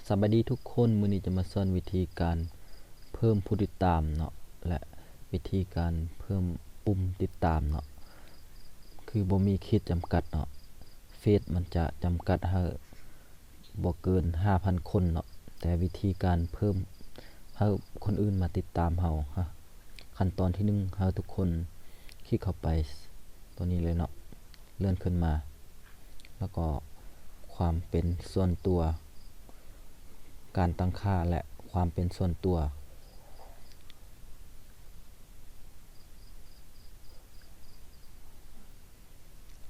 ສະບາຍດີທຸກຄົນ, ມື້ນີ້ຈະມາສອນວິທີການເພີ່ມຜູ້ຕິດຕາມເນາະ ແລະ ວິທີການເພີ່ມປຸ່ມຕິດຕາມເນາະ. ຄືບໍ່ມີຂີດຈຳກັດເນາະ, ເຟສມັນຈະຈຳກັດໃຫ້ບໍ່ເກີນຫ້າພັນຄົນເນາະ, ແຕ່ວິທີການເພີ່ມໃຫ້ຄົນອື່ນມາຕິດຕາມເຮົາ ຂັ້ນຕອນທີໜຶ່ງ ໃຫ້ທຸກຄົນຄລິກເຂົ້າໄປຕົວນີ້ເລີຍເນາະ. ເລື່ອນຂຶ້ນມາ ແລ້ວກໍຄວາມເປັນສ່ວນຕົວ, ການຕັ້ງຄ່າ ແລະ ຄວາມເປັນສ່ວນຕົວ,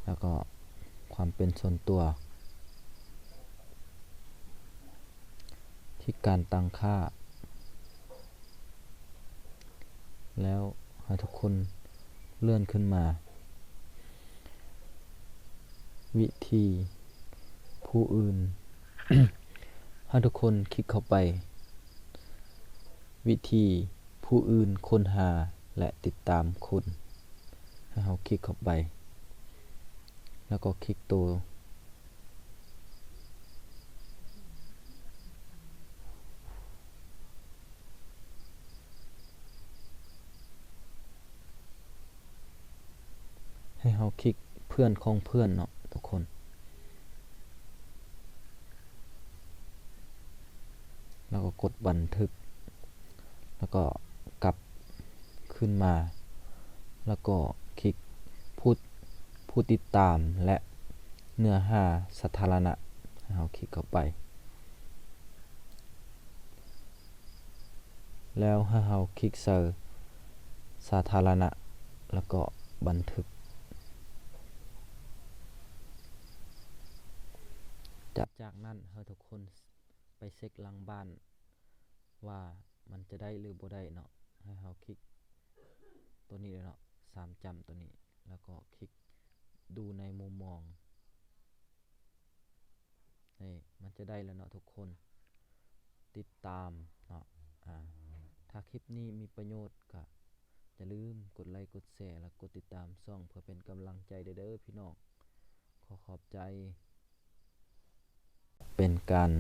ແລ້ວກໍຄວາມເປັນສ່ວນຕົວ ທີ່ການຕັ້ງຄ່າ ແລ້ວໃຫ້ທຸກຄົນເລື່ອນຂຶ້ນມາ ວິທີຜູ້ອື່ນ ໃຫ້ທຸກຄົນຄລິກເຂົ້າໄປ ວິທີຜູ້ອື່ນຄົ້ນຫາ ແລະ ຕິດຕາມຄຸນ. ໃຫ້ເຮົາຄລິກເຂົ້າໄປ ແລ້ວກໍຄລິກໂຕ ໃຫ້ເຮົາຄລິກເພື່ອນຂອງເພື່ອນເນາະທຸກຄົນ ແລ້ວກໍກົດບັນທຶກ ແລ້ວກໍກັບ ຂຶ້ນມາ ແລ້ວກໍຄລິກຜູ້ ຜູ້ຕິດຕາມ ແລະ ເນື້ອຫາສາທາລະນະ ໃຫ້ເຮົາຄລິກເຂົ້າໄປ ແລ້ວໃຫ້ເຮົາຄລິກໃສ່ສາທາລະນະ ແລ້ວກໍບັນທຶກ. ຈາກ ຈາກນັ້ນໃຫ້ທຸກຄົນໄປເຊັກຫຼັງບ້ານ ວ່າມັນຈະໄດ້ຫຼືບໍ່ໄດ້ເນາະ. ໃຫ້ເຮົາຄລິກຕົວນີ້ເລີຍເນາະ ສາມຈ້ຳຕົວນີ້ ແລ້ວກໍຄລິກດູໃນມຸມມອງ. ນີ້ ມັນຈະໄດ້ແລ້ວເນາະທຸກຄົນ ຕິດຕາມເນາະ. ອາ ຖ້າຄລິບນີ້ມີປະໂຫຍດ ກະຢ່າລືມກົດໄລ ກົດແຊ ແລະ ກົດຕິດຕາມຊ່ອງ ເພື່ອເປັນກຳລັງໃຈເດີ ເດີພີ່ນ້ອງ. ຂໍຂອບໃຈ. ເປັນການ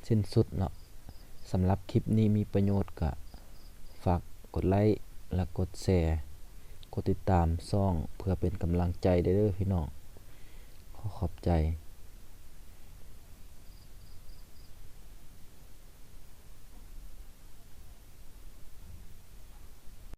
ສິ້ນສຸດເນາະ. ສຳລັບຄລິບນີ້ມີປະໂຫຍດ ກະຝາກກົດໄລ ແລະ ກົດແຊ ກົດຕິດຕາມຊ່ອງ ເພື່ອເປັນກຳລັງໃຈເດີ ເດີພີ່ນ້ອງ. ຂໍຂອບໃຈ.